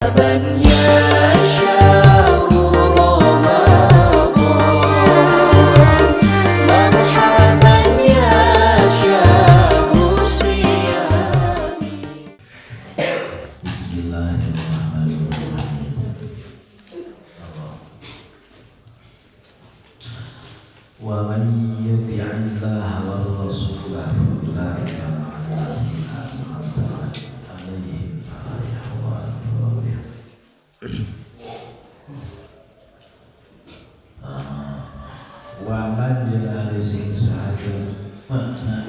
مرحبا يا شهر رمضان، مرحبا يا شهر الصيام. Bismillahirrahmanirrahim. Wa man yuti'illaha war rasulah fa ulaika ma'al ladzina an'amta 'alaihim. Wa man jeung ari sing saha makna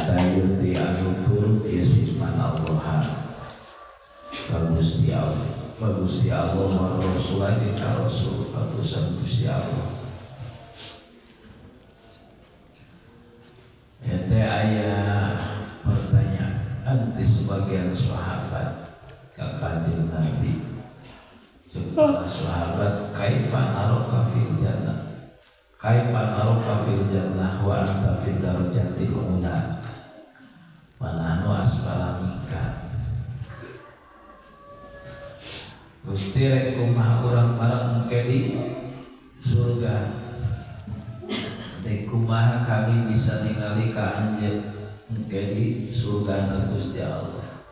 tayuti anu turut ya si man Allah ka Gusti Allah, ka Gusti Allah wa Rasul jeung ka Rasul, ka Gusti Allah. Ente aya pertanyaan ti sebagian sahabat ka Kanjeng Nabi. Sebagian sahabat, kaifa naraka fil jannah, kaifa naraka fil jannah wa anta fid darajatil ula wa nahnu asfala minka. Gusti, rek kumaha urang bareng engke di surga, rek kumaha kami bisa ningali ka anjeun engke di surga na Gusti Allah?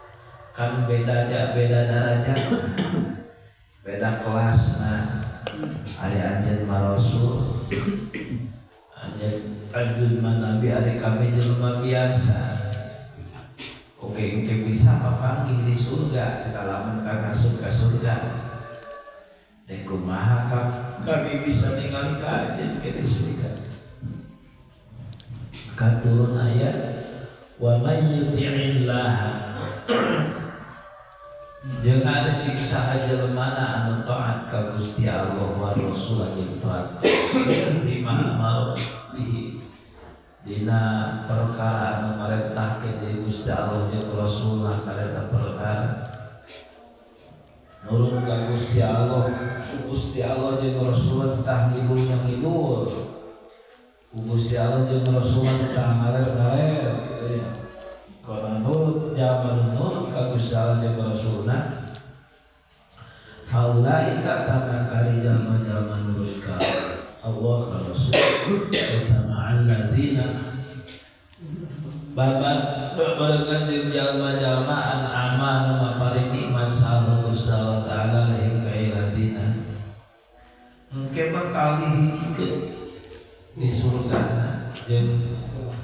Kan beda aja, beda derajat, beda kelas. Nah, aya anjeun mah rasul, anjeun mah nabi, ari kami jelema biasa. Oke, engke bisa papanggih di surga lamun ka masuk ka surga, rek kumaha kami bisa ningali ka anjeun ke di surga? Kan turun ayat, wa may yuti'illaha, jeung ari sing saha jelemana anu taat ka Gusti Allah wa Rasul jeung taat ka Rasul, lima amaro bihi, dina perkara anu marentahkeun di Gusti Allah jeung Rasul kana eta perkara, nurut ka Gusti Allah, Gusti Allah jeung Rasul tah ngidul ngidul, Gusti Allah jeung Rasul tah ngaler-ngaler gitu ya. Kana nurut jalma nurut ka Gusti Allah jeung Rasulna, faulaika tama kari jalma-jalma nurut ka Allah ka Rasul, utama alladzina babat barengan jeung jalma-jalma an'ama anu mapari nikmat saha Gusti Allah Ta'ala lahim ka iladina, engke bakal dihijikeun di surga jeung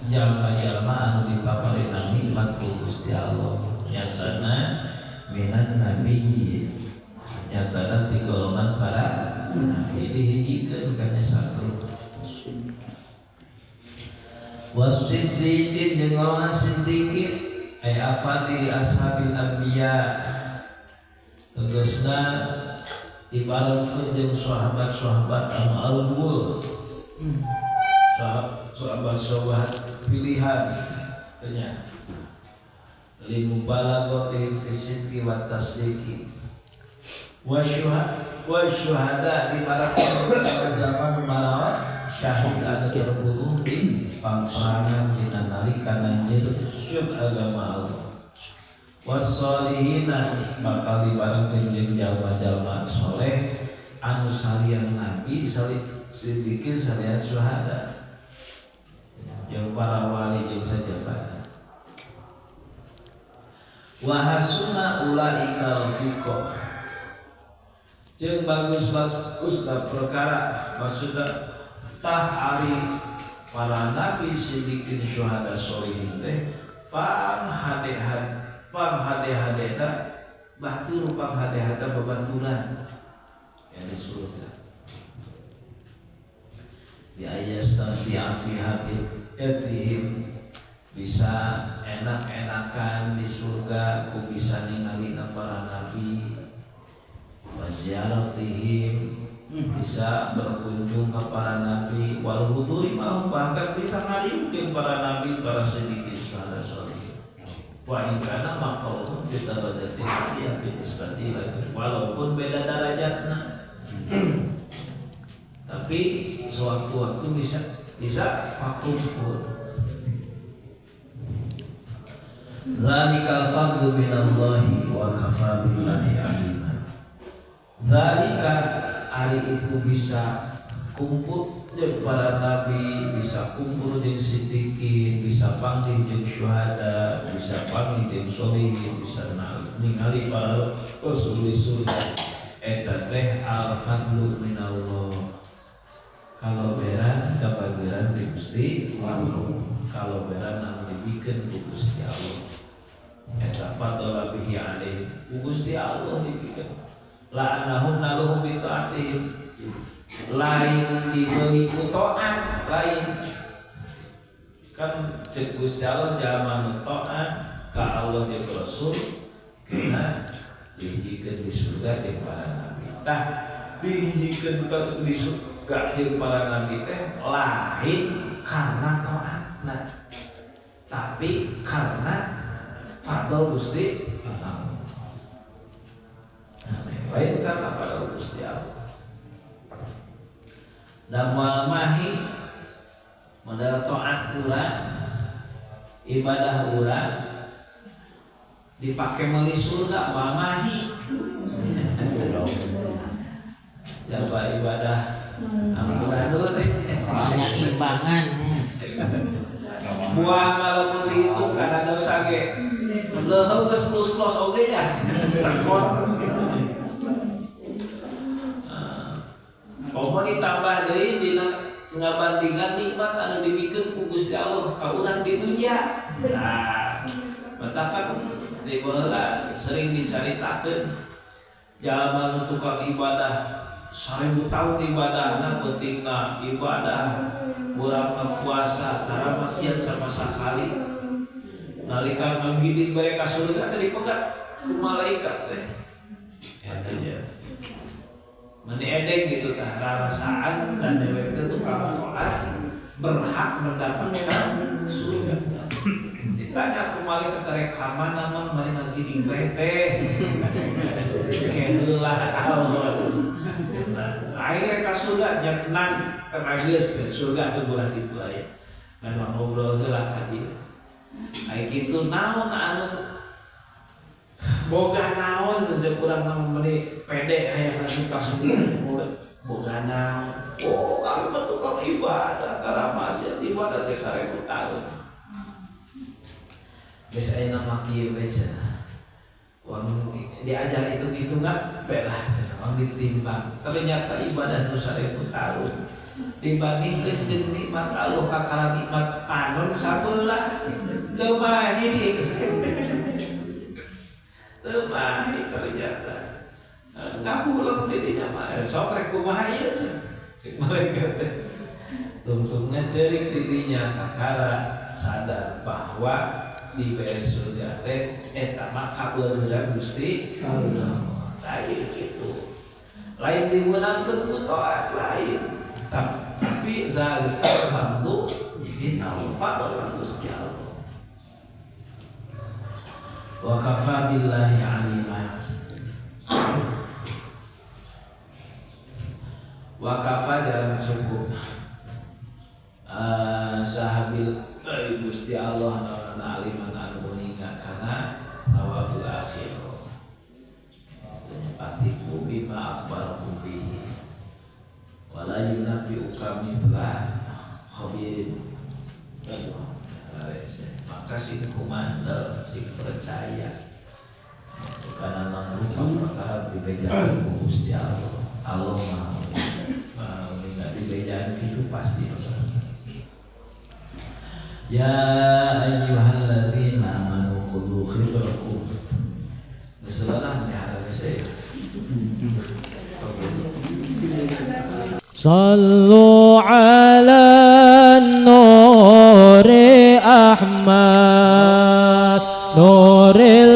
jalma-jalma anu dipaparina nikmat ku Gusti Allah, nyatana minan nabiyyin, nyatana ti golongan para nabi dihijikeun kana satu, wasiddiqin jeung golongan siddiqin, ay afadili ashabil anbiya, tegasna ibaratkeun jeung sahabat-sahabat anu alul, sahabat-sahabat pilihan nya, limubalaghatihim fi sidqi wa tasdiqi, wa syuhada dibaratkeun zaman marawat syahid anu terbunuh di pangperangan dina nalika nanjeun agama Allah, wassolihina bakal dibarengkeun jeung jalma-jalma soleh anu salian nabi, siddiqin, salian syuhada, jeung para wali jeung sajabana, wa hasuna ulaika rafiqa, jeung bagus-bagus da perkara, maksudna tah ari para nabi, siddiqin, syuhada, solihin teh pang hade-hadena batur, pang hade-hade babaturan yang di surga, bi ayyastanti'a fiha bil yatihim, bisa enak-enakan di surga ku bisa ningalina para nabi, wa ziyaratihim, bisa berkunjung ke para nabi, wal huduri ma'hum, bahkan bisa ngariung para nabi, para siddiqin, syuhada, solihin, wa in kana maqamun bi darajatin aliyah bi nisbati, walaupun beda derajatna, tapi sewaktu-waktu bisa pakumpul. Zalikal fadlu minallahi wa kafa billahi alima. Zalika ari itu bisa kumpul jeung para nabi, bisa kumpul jeung siddiqin, bisa panggih jeung syuhada, bisa panggih jeung sholihin, bisa ningali para rasul di surga. Eta teh al fadlu minallah. Kaloberan kabageran di Gusti Allah, kaloberan anu dibikeun ku Gusti Allah. Eta fadla bihi alaihi, ku Gusti Allah dibikeun. La'annahum naluhum bi ta'atihim, lain dibeli ku taat, lain kan cek Gusti Allah jalma nu taat ka Allah jeung Rasul kena dihijikeun di surga jeung para nabi. Tah dihijikeun ka di surga jeung para nabi teh lain karena taatna, tapi karena fadl Gusti Allah. Lain karena fadl Gusti Allah. Dan moal mahi modal taat urang, ibadah urang dipakai meuli surga moal mahi. Jaba ibadah ampura dulu teh. Banyak imbangan. Buah walaupun dihitung karena dosa ge. Leuheung geus plus-plus oge ya. Tekon. Komo ditambah deui dina ngabandingan nikmat anu dibikeun ku Gusti Allah ka urang di dunya. Nah, matakan di baheula sering dicaritakeun jalma nu tukang ibadah 1000 tahun ibadahna, pentingna ibadah, urangna puasa tara maksiat sama sekali, nalika nggidik mereka surga teh dipegat ku malaikat teh eta nya meni edeng gitu tah rarasaan dan dewek teh tukang taat berhak mendapatkan surga. Ditanya ku malaikat, rek ka mana mang mari ngagidik we teh? Keheula Allah. Akhirnya ka surga nya tenang, tenang geus surga tuh bulan itu aya. Dan ngobrol heula ka dieu. Ai kitu naon anu boga naon ceuk urang mah meuni pede hayang asup ka surga? Boga naon? Oh, kami mah tukang ibadah, tara maksiat, ibadah teh 1000 tahun. Geus ayeuna mah kieu we cenah. Uang diajar hitung-hitungan belah cenah, uang ditimbang. Ternyata ibadah nu 1000 tahun dibandingkeun jeung nikmat Allah kakara nikmat panon sabelah teu mahi. Teu mahi ternyata. Kahuleng di dinya mah sok rek kumaha ieu cenah. Cek malaikat teh. Tungtungna ceurik di dinya kakara sadar bahwa dibere surga teh eta mah kabeuleuran Gusti Allah. Lain kitu. Lain dimeunangkeun ku taat lain. Tapi zalika fadlu minallah, fadl Gusti Allah. Wa kafa billahi alima. Wa kafa dalam cukup sahabil Gusti Allah naon aliman anu uninga kana thawabul akhirah. Pasti ku bima akhbarakum bihi wala yunabbi'uka mithla khabirin. Maka sing kumandel, sing percaya karena mangrupa perkara dibejaan ku Gusti Allah. Allah maha uninga dibejaan kitu pasti. Ya ayyuhalladzina amanu khudhu khibrakum. Geus leunah nih hari saya. صلوا على النور أحمد نور.